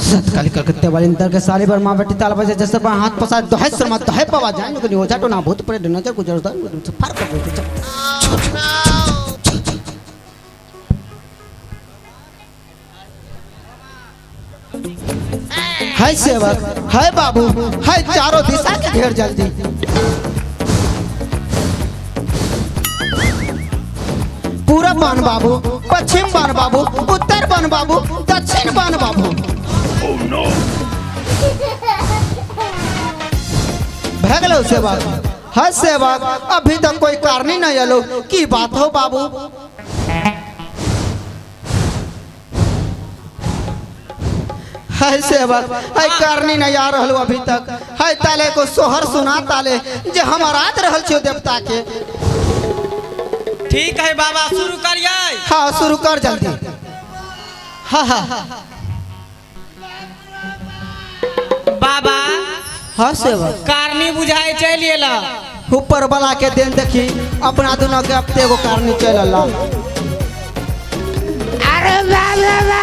सतकाली कलकत्ते वाले इंदर के सारे पर माँ बेटी ताल बजे जैसे पर हाथ पसार दोहे शर्मा दोहे बाबा जान को नहीं हो जाटो ना भूत प्रेत नजर गुजर फर्क कर देते। है सेवक, है बाबू, है चारों दिशा के घेर जल्दी। पूरब बन बाबू, पश्चिम बन बाबू, उत्तर बन बाबू, दक्षिण बन बाबू। भै गेलो सेवक, है सेवक, अभी तक कोई कारण नहीं एलो, की बात हो बाबू? है सेवक, है करनी नहीं आ रहलो अभी तक। है ताले को सोहर सुना ताले जे हम रात रहल छियो देवता के। ठीक है बाबा, शुरू करिए। हाँ शुरू कर जल्दी। हाँ हाँ बाबा। हाँ सेवक, कारनी बुझाए चल एला। ऊपर वाला के देन देखी अपना दोनों के अब एगो कारनी चल अला। अरे बाबा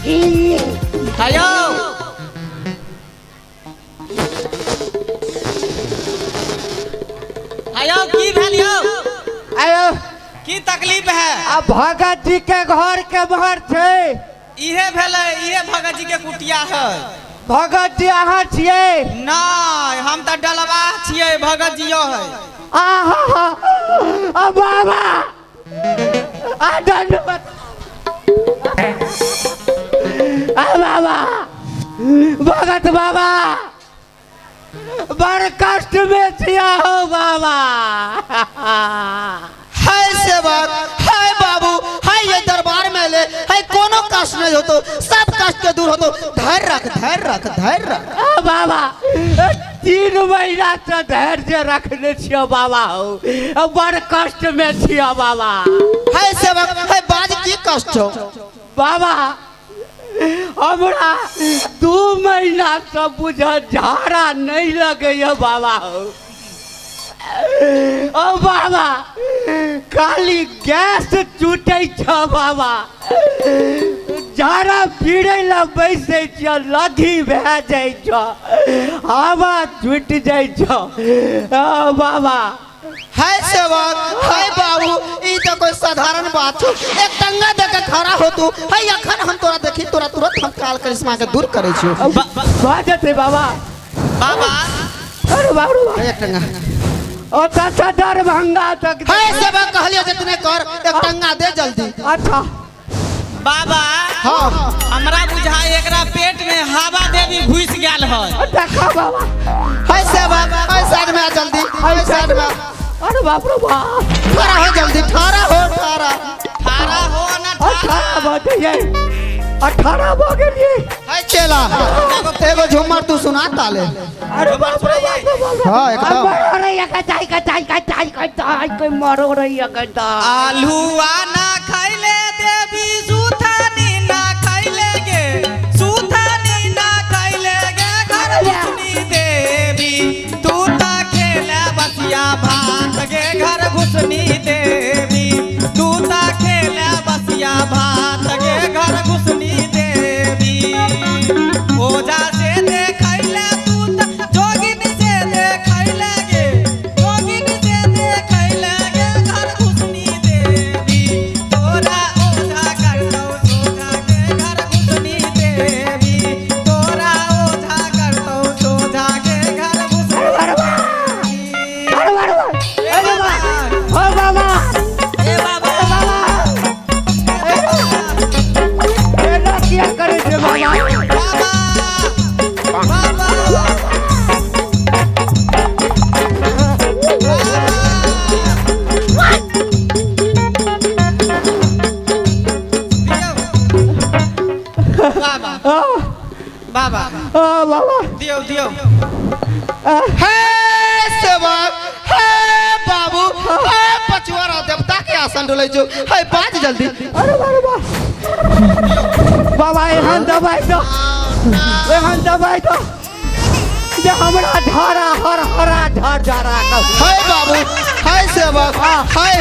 आयो आयो, की भेल यौ? आयो की तकलीफ है? आ भगत जी के घर के बाहर छै। इहे भेलै, इहे भगत जी के कुटिया है। भगत जी अहाँ छियै? नहीं, हम तऽ डलवा छियै, भगत जी यो है। आहा आ बाबा आ दंडवत आ बाबा, भगत बाबा बड़ कष्ट में छिया हो बाबा। है सेवक, है बाबू, है ये दरबार में ले, है कोनो कष्ट नहीं होतो, सब कष्ट के दूर होतो। धैर्य रख, धैर्य रख, धैर्य रख। आ बाबा 3 महीना से धैर्य रखने छियो बाबा हो, बड़ कष्ट में छियो बाबा। है सेवक, है बाज की कष्ट हो? बाबा हमरा 2 महीना से बुझ झाड़ा नहीं लगे बाबा हो। ओ बाबा खाली गैस चूटे छ बाबा, झाड़ा पीड़े ला बैसे छ, लघी भए जाइ छ, हवा छूट जाइ छ। ओ बाबा है सेवक, है बाबू, ई तो कोई साधारण बात हो। एक टंगा दे के खड़ा हो तू, है अखन हम तोरा देखी तोरा तुरंत हम काल करिश्मा के दूर करे छियो। भऽ जेतै बाबा। बाबा अरे बाबू एक टंगा ओ चाचा दरभंगा तक। है सेवक कहलियो जितने कर, एक टंगा दे जल्दी। अच्छा बाबा। हाँ हमरा बुझाय एकरा पेट में हवा देवी घुस गेल है। देखा बाबा। है सेवक, है साइड में आ जल्दी, है साइड में। अरे बाप रे बाप, ठहरा हो जल्दी, ठहरा हो, ठहरा ठहरा हो ना, 18 भऽ गेलियै, 18 भऽ गेलियै। है चेला एगो झुमर तू सुना ताले। अरे बाप रे बाप। हाँ एकदम। अरे ये कचाई कचाई कचाई कचाई कोई मरो रही है कचाई। आलूआ ना खैले देवी सुथानी ना खैले गे, सुथानी ना खैले गे घर घुसनी देवी, तू ता खेले बसिया भात गे घर घुसनी देवी, तू ता खेले बसिया भात गे घर घुसनी देवी। ओझा से देखैले तू ता जोगिन से देखैले गे, जोगिन से देखैले गे घर घुसनी देवी, तोरा ओझा करतौ सोझा गे घर घुसनी देवी, तोरा ओझा करतौ सोझा गे घर घुसनी देवी। अरे बाबा, ओ बाबा, ए बाबा, एना किया करै छै बाबा? बाबा, बाबा, बाबा, बाबा, ओ बाबा, दियो दियो। है सेवक, है बाबू, है पछुआरा देवता के आसन डोलै छौ, है बाज जल्दी। अरे बाबा, बाबा एहन दबाइ दो एहन दबाई दो जे हमरा झाड़ा हर हरा झाड़ झाड़ा कर। हाय बाबू, हाय सेवक, हाय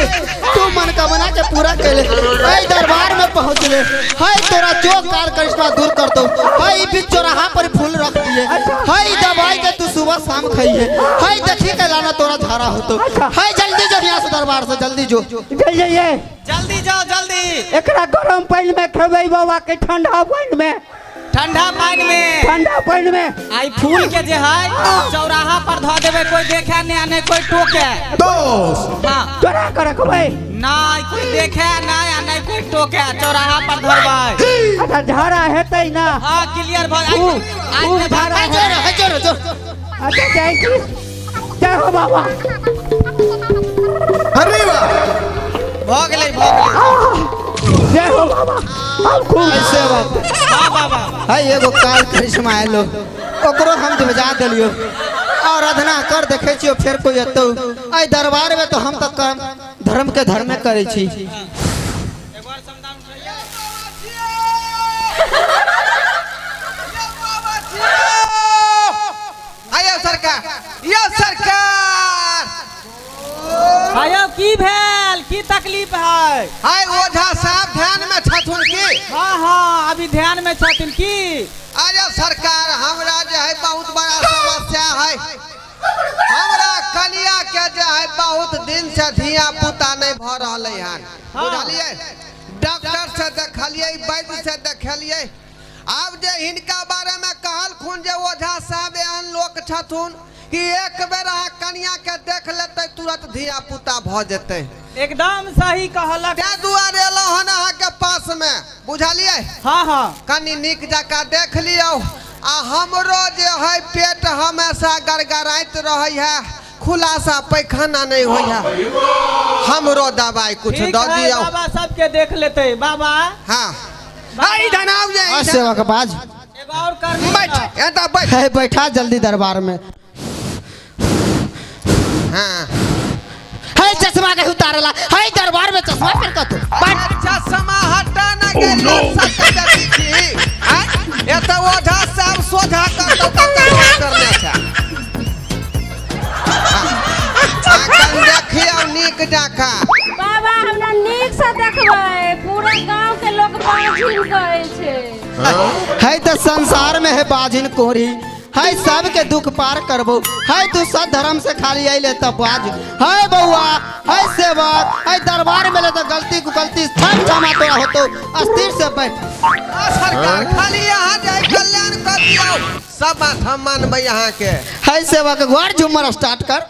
तू मनोकामना के पूरा कैले, हाय दरबार में पहुँचले, हाय तोरा जो कार करिश्मा दूर कर दो, हाय ई बीच चौराहा पर फूल रख दिए, हाय ई दवाई के तू सुबह शाम खाइए, हाय देखी के लाना तोरा झाड़ा होतो, हाय जल्दी जो यहाँ से दरबार से जल्दी जो। जल जाइए। जल्दी जाओ जल्दी। एकरा गरम पानी में खेबै बाबा के ठंडा पानी में? ठंडा पानी में। ठंडा पानी में। आई फूल के जे है चौराहा पर धो देबै, कोई देखे नहीं आने, कोई टोके। दोस्त हाँ चोरा के रखबै? नहीं, कोई देखे नहीं आने, कोई टोके, चौराहा पर धरबै। अच्छा झाड़ा हेतै ना? हाँ क्लियर भ ऊ झाड़ा। हाय जोर, हाय जोर जो। अच्छा जाइ छी, जय हो बाबा। अरे वाह, भ गेलै भ गेलै। जय हो बाबा। हम खूब हाय सेवक। हाँ बाबा। हाय एगो काल करिश्मा आयलो, ओकरो हम ध्वजा देलियो और आराधना कर देखे छियो, फेर कोई एतौ आई दरबार में तो हम तो कर्म धर्म के धर्मे करै छी। आयो सरकार, यो सरकार। आयो की भेल, की तकलीफ है? आय ओझा साहब ध्यान में छथुन की? हाँ हाँ अभी ध्यान में छथिन की। अरे सरकार हमरा जे है बहुत बड़ा समस्या है, हमरा कलिया के जे है बहुत दिन से धिया पुता नहीं भ रहलै हन, बुझलियै? डॉक्टर से देखलियै, वैद्य से देखलियै, आब जे हिनका बारे में कहलखुन जे ओझा साहब एहन लोक छथुन कि एक बेर अहाँ कनिया के देख लेतै तुरंत धिया पुता भ जेतै। एकदम सही कहलक। ताहि दुआरे एलहुँ हन अहाँके पास में, बुझलियै? हाँ हाँ। कनि नीक जकाँ देख लियौ। आ हमरो जे है पेट हमेशा गड़गड़ाइत रहै है, खुलासा पैखाना नहीं होइ है, हमरो दवाई कुछ ठीक दऽ है दियौ। बाबा सबके देख लेतै बाबा। हाँ इधर आउ जे, हाँ इधर। सेवक बाज। एगो और कर बैठ एतऽ बैठ। है बैठा जल्दी दरबार में। हाँ है चश्मा के उतारला, है दरबार में चश्मा फिर कतो बैठ। चश्मा हटा ना गेल सबके बेटी छी। आँय, एतऽ ओझा साहब सोझा करतौ तऽ ककरो करने छै। हाँ, देखियौ नीक जकाँ। बाबा हमरा नीक से देखबै, पूरा गांव के लोग बाझिन कहै छै। है तो संसार में है बाजिन कोरी, है सबके दुख पार करबो, है तू सब धर्म से खाली अइले तब बाज। है बउआ, है सेवक, है दरबार में ले तो गलती को गलती सब क्षमा तोरा होतो, अस्थिर से बैठ। आ सरकार खाली यहाँ जाय कल्याण कर दियौ, सब बात हम मानबै अहाँ के। है सेवक घर झूमर स्टार्ट कर।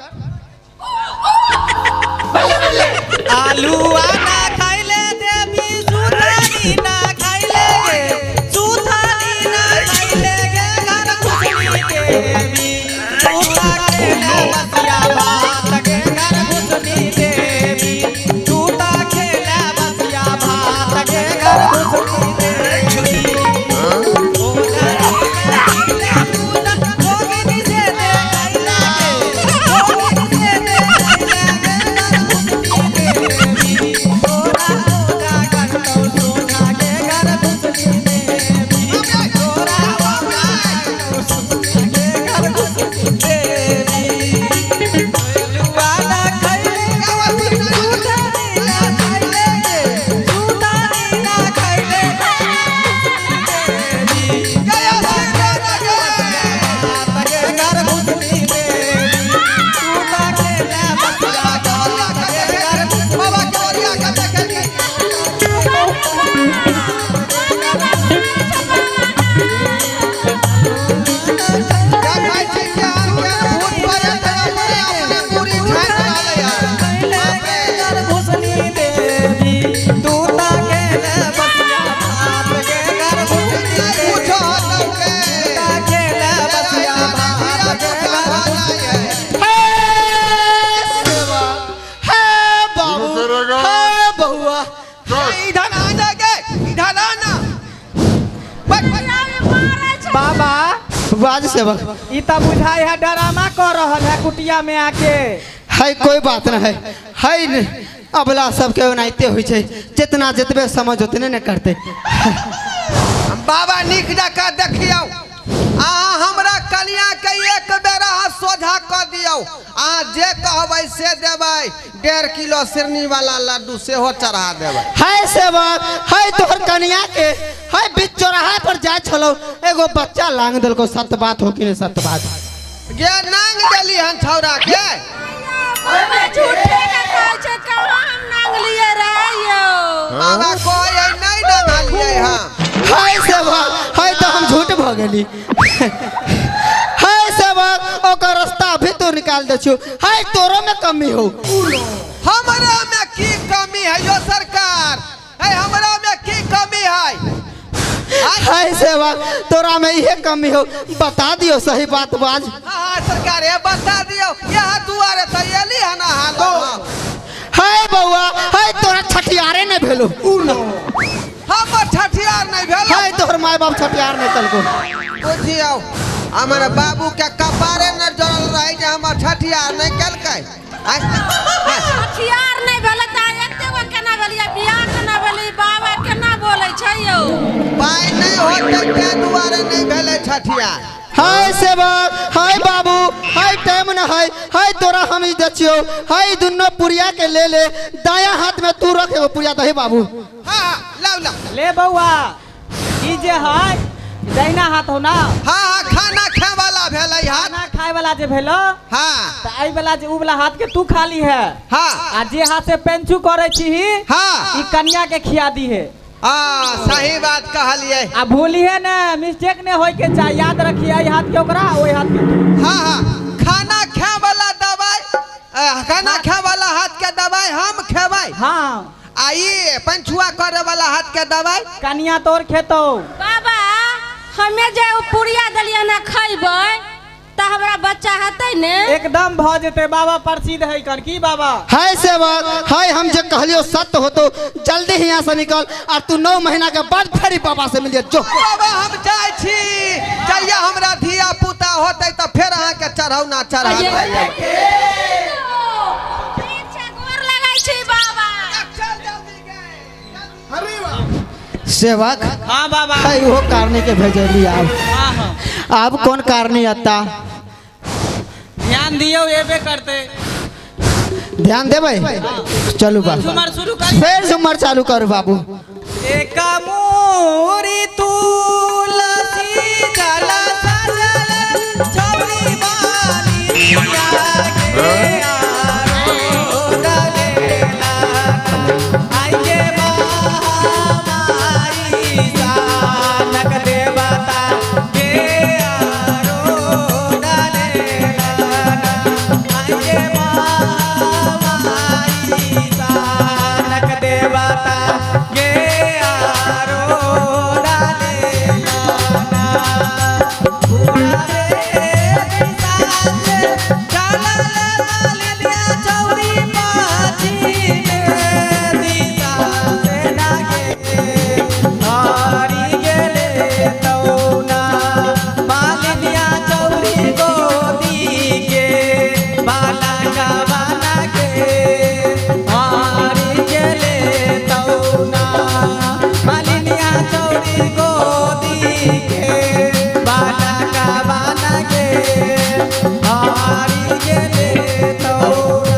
आलू आना खाइले देवी सुथानी ना खाइले गे, सुथानी ना खाइले गे घर घुसनी देवी, तूता खेले बसिया भात गे घर घुसनी देवी, तूता खेले बसिया भात गे घर घुसनी देवी। हे बाबू, हे बउआ, इधर आ जा गे, इधर आ ना। बाबा बाज सेवक। ई त बुझाई है डरामा कर रहल है कुटिया में आके। है कोई बात न है, है अबला सबके ओनाहिते होइ छै, जितना जतबे समझ उतने ने करते। बाबा नीक जकाँ देखियौ। अहाँ हमरा कनिया के एक बेर अहाँ सोझा कऽ दियौ, अहाँ जे कहबै से देबै। 1.5 किलो सिरनी वाला लड्डू सेहो चढ़ा देबै। हाय सेवक, हाय तोहर कनिया के हाय बीच चौराहा पर जाय छलो, एगो बच्चा लांग देलको। सत्य बात हो कि नहीं? सत्य बात गे नांग देली हन छौड़ा के। ओमे झूठे के कहै छै, कहाँ हम नांगलियै रे यौ? बाबा कहै नहीं नांगलियै हम। हाय सेवक, हाय तो हम झूठ भ गेली। हाय सेवक, ओकर रास्ता भी तू निकाल दे छु। हाय तोरो में कमी हो। हमरा में की कमी है यो सरकार? है हमरा में की कमी है? हाय सेवक, तोरा में इहे कमी हो, बता दियो सही बात बाज। हाँ सरकार ये बता दियो, यहाँ दुआरे तो एली है ना हाल। हाय बउआ, हाय तोरा छठियारे नहीं भेलो। हमर छठियार नहीं भेलो। हाय तोहर माय बाप छठियार नहीं कलको। बुझियो हमर बाबू के कपारे न जरल रहे जे हमर छठियार नहीं कलकै। छठियार नहीं भेलै त एते गो केना भेलियै? बियाह केना भेलै? बाबा केना बोलै छै यौ? पाइ नहीं होतै ते दुआरे नहीं भेलै छठियार। हाय सेवक, हाय बाबू, हाय टाइम न है, हाय तोरा हम ई दछियो, हाय दुनो पुरिया के ले ले, दाया हाथ में तू रख एगो पुरिया दही बाबू। हाँ लाओ लाओ ले बउआ, ई जे है दहिना हाथ हो ना। हाँ हाँ खाना खाए वाला भेलै हाथ। खाना खाए वाला जे भेलो। हाँ त एहि वाला जे उ वाला हाथ के तू खाली है। हाँ आ जे हाथ से पेंचू करे छी हाँ ई कन्या के खिया दी है। हाँ सही बात कहलिए। आ भूलिए ना, मिस्टेक नहीं होय के चाही, याद रखिए एहि हाथ के ओकरा ओहि हाथ के तू। हाँ हाँ खाना खाए वाला दवाई, खाना खाए वाला हाथ के दवाई हम खेबै। हाँ आ ई पंचुआ करे वाला हाथ के दवाई कन्या तोर खेतो। बाबा हमे जे उ पुरिया देलियै ना खैबै त हमरा बच्चा हेतै ने? एकदम भ जेतै बाबा, प्रसिद्ध है कर की बाबा। हाय सेवक, हाय हम जे कहलियो सत्य होतो, जल्दी ही यहाँ से निकल और तू 9 महीना के बाद फेरी बाबा से मिलिए। जो बाबा हम जाइ छी, जहिया हमरा धिया पुता होतै त फेर अहाँ के चढ़ौना चढ़ा। ठीक छै, गोर लगै छी बाबा। सेवक हाँ बाबा। हाय वो कारणे के भेजली। आब हाँ हाँ अब कौन कारणे आता? ध्यान दियो, एबे करते। ध्यान देबै? चलू बाबू झूमर शुरू कर। फिर झूमर चालू करू बाबू। एक मोरी तुलसी जल सजल छौरी बानी के आरो डलेला आई के महामारी सानक देवता के आरो डलेला आई के महामारी सानक देवता के आरो डलेला पूरा रे दिशा चलल मालिनिया चौरी पाछी में दिशा से नागे हारी गेले तौना मालिनिया चौरी गोदी के बाला गवाना के हारी गेले तौना मालिनिया चौरी गोदी के बाला गवाना के हारी गेले तौना।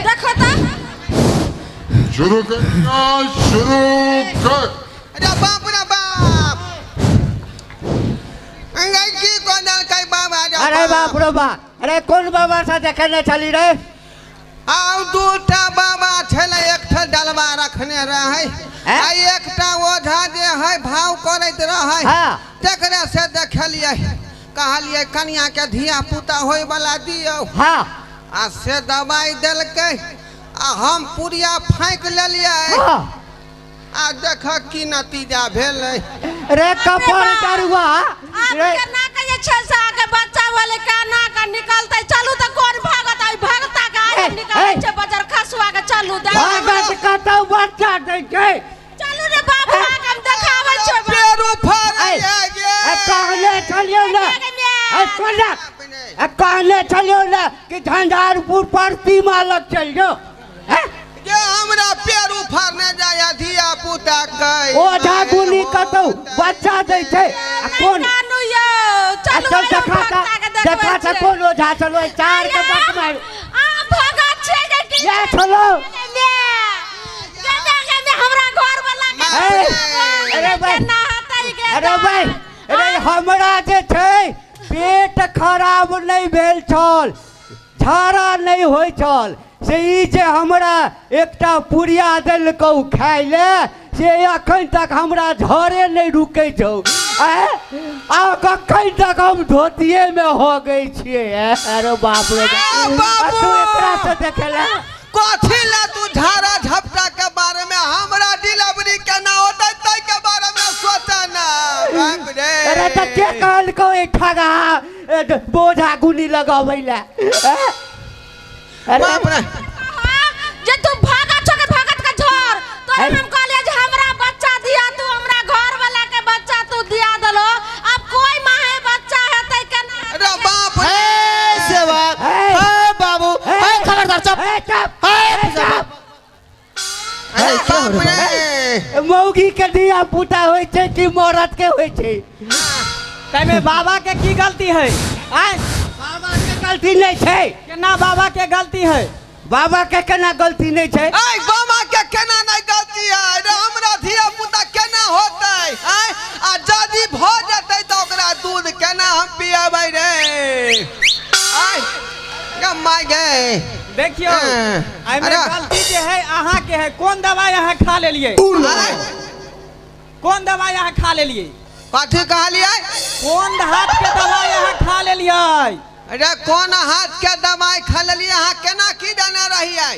देखो त शुरू कर, शुरू कर। अरे बाप रे बाप, अंगाई की कोदल कई बाबा रे। अरे बाप रे बाप, अरे कौन बाबा सा देखने चली रे? आउ दूटा बाबा छलै, एकटा डलवा रखने रहै आ एकटा ओझा जे है भाव करैत रहै, हाँ। तेकरे से देखलियै। कहलियै कनिया के धिया पुता होय वाला दियौ। हाँ। आ से दवाई देलकै आ हम पुरिया फाँकि लेलियै। हाँ। आ देख की नतीजा भेलै। रे कपाल करुआ आब केना के जे छै से आके बच्चा वाले केना के निकलतै? चलू तऽ कोन भागत आई भगता के आइ निकलै छै बजर खसुआ के। चलू दे भागत कतौ बच्चा दै छै। चलू रे बाबू आके हम देखाबै छै। पेड़ उफाड़ै गे। कहले छलियौ ने, सुन ना, कहले छलियौ ने कि झंझारपुर प्रतिमा लग चलि जो। जे हमरा पेड़ उफाड़ने जाय धिया पुता के। ओझा गुनी कतौ बच्चा दै छै। आ कोन कानू यौ, चलू चल देखा देखा त कोन ओझा चलो चार के बक मार। आ भगत छै जे की या चलो हमरा घर वाला के। अरे भाई, अरे भाई, अरे हमरा जे छै पेट खराब नहि भेल छल, झाड़ा नहि होइ छल, से ई जे हमरा एकटा पुड़िया देलकौ खाय ले से अखन तक हमरा झरे नहि रुकै छौ। आ कखन तक हम धोतिये में हो गई छियै। अरे बाप रे बाबू, तू एकरा से देखेला कथी ला तू झाड़ा झपटा के बारे में हमरा डिलीवरी केना होतै तै के बारे में सोचे ना। बाप रे। अरे त के कहलकौ ई ठगा बोझा गुनी लगाबै ले? अरे बाप रे। जे तू भागत छौ के भागत के झोर तोरा हम कहलियै जे हमरा बच्चा दिया, तू हमरा घर वाला के बच्चा तू दिया देलो, अब कोई माहे बच्चा हेतै केना? अरे बाप रे। सेवक हे बाबू, हे खबरदार चुप, हे चुप, हे चुप। अरे बाप रे। मौगी के धिया पुता होइ छै कि मरद के होइ छै? ताहिमे बाबा के की गलती है? आय बाबा के गलती नहीं छै। केना बाबा के गलती है? बाबा के केना गलती नहीं छै? ऐ बाबा के केना नहीं गलती है? रे हमरा धिया पुता केना होतै? आय आ जदी भ जेतै त ओकरा दूध केना हम पियाबै रे? आय गमाय गे। देखियो एहिमे गलती जे है अहाँ के है। कोन दवाई अहाँ खा लेलियै? कोन दवाई अहाँ खा लेलियै? कथी कहलियै? कोन हाथ के दवाई अहाँ खा लेलियै? अरे कोन हाथ के दवाई खा लेलियै? अहाँ केना की देने रहियै?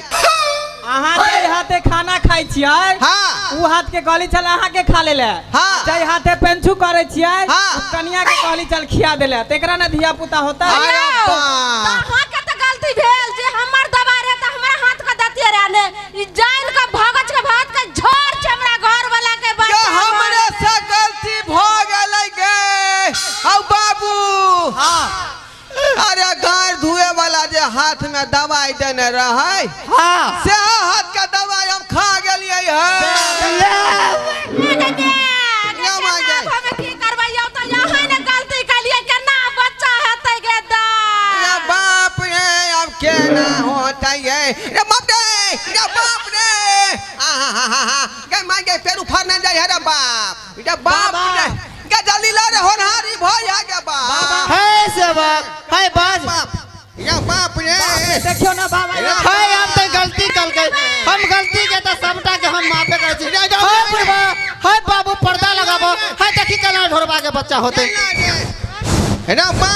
अहाँ जाहि हाथे खाना खाइ छियै, हाँ, उ हाथ के कहली चल अहाँ के खा लेले। हाँ। जाहि हाथे पेंचू करै छियै, हाँ, कनिया के कहली चल खिया देले, तेकरा ने धिया पुता होता। अरे बाप। अहाँ के त गलती भेल जे हमर दवाई रहे त हमरा हाथ के दतियै रहे ने, ई जान के भगत के भात के झोर छै हमरा घर वाला के बच्चा। हमरे से गलती भ गेलै गे। हौ बाबू। हाँ। अरे गाय धुए वाला जे हाथ में दवाई देने रहे, हाँ, से हाथ के दवाई हम खा गेलियै है। की करबै यौ, त यहाँ ने गलती केलियै, केना बच्चा हेतै गे दा? रे बाप रे, अब केना होतै गे? रे बाप रे, रे बाप रे। आहा गे my गे, पेड़ उफाड़ने जाइ है रे बाप। रे बाप रे गे, जल्दी ला रे, होनहारी भय है गे बाप। हे सेवक, हे बाज। बाप रे बाप रे। देखियो ना बाबा। हे हम त गलती कलकै, हम गलती के त सबटा के हम माफे करै छी। हे बुढ़बा, हे बाबू पर्दा लगाबो, हे देखी केना ढोरबा के बच्चा होतै। रे बाप।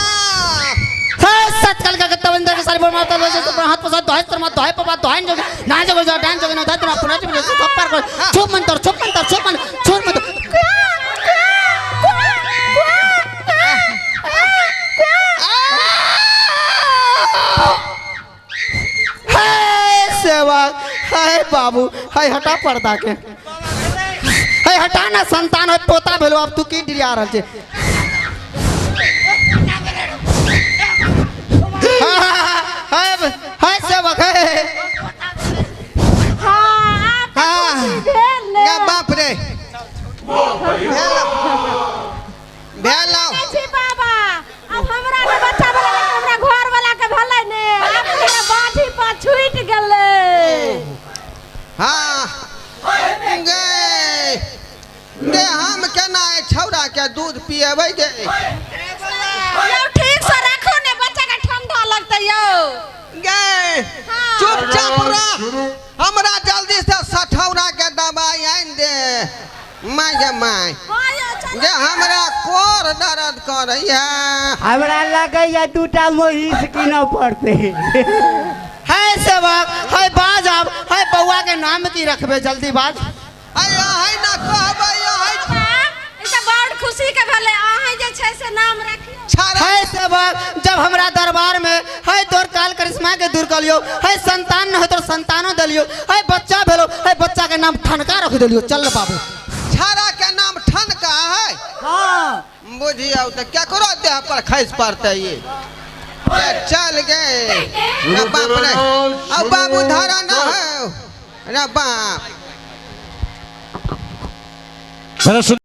हे सत कल के तवंदर के सारी बोल मारता वैसे तो हाथ पसार दोहाई तर मत दोहाई पपा दोहाई जोगे ना जोगे जो डांस जोगे ना दात ना पुना जोगे सब पर कर छुप मंतर छुप मंतर छुप मन छुप मंतर। हे सेवक, हे बाबू, हे हटा पर्दा के, हे हटा ना, संतान है पोता भेलो, अब तू की डिरिया रहल छै? हे सेवक, हे। हाँ, आब त खुशी भेल ने। गे बाप रे। भेल छी बाबा, अब हमरा ने बच्चा भेलै, लेकिन हमरा घर वाला के भेलै ने, आब हमरा बाँझी पर छूटि गेलै। हाँ गे गे, हम केना छौड़ा के दूध पिएबै गे? यौ ठीक से राखू ने, बच्चा के ठंडा लगतै यौ। गे चुपचाप रह, हमरा जल्दी से सठौरा के दवाई आनि दे। My गे my. हाँ यौ। जे हमरा कोर दर्द करैया। हमरा लगैया दूटा महिष कीनऽ पड़तै। है सेवक, है बाज आब, है बौआ के नाम की रखबे, जल्दी बाज। अरे अहीं ना कहबै, अहीं। ई तऽ बड़ खुशी के भेलै, अहाँ जे छै से नाम रखियौ। छाड़ा है सेवक, जब हमरा दरबार में है तोर काल करिश्मा के दूर कलियो, है संतान न है तोर संतानो देलियो, है बच्चा भेलो, है बच्चा के नाम ठनका रख देलियो। चल बाबू। छाड़ा के नाम ठनका है। हाँ। बुझियौ तऽ केकरो देह पर खसि पड़तै ई। ए, चल गे। शुरू बाप रे। करो, अब बाबू धरा न शुरू है रे बाप। जरा सुन।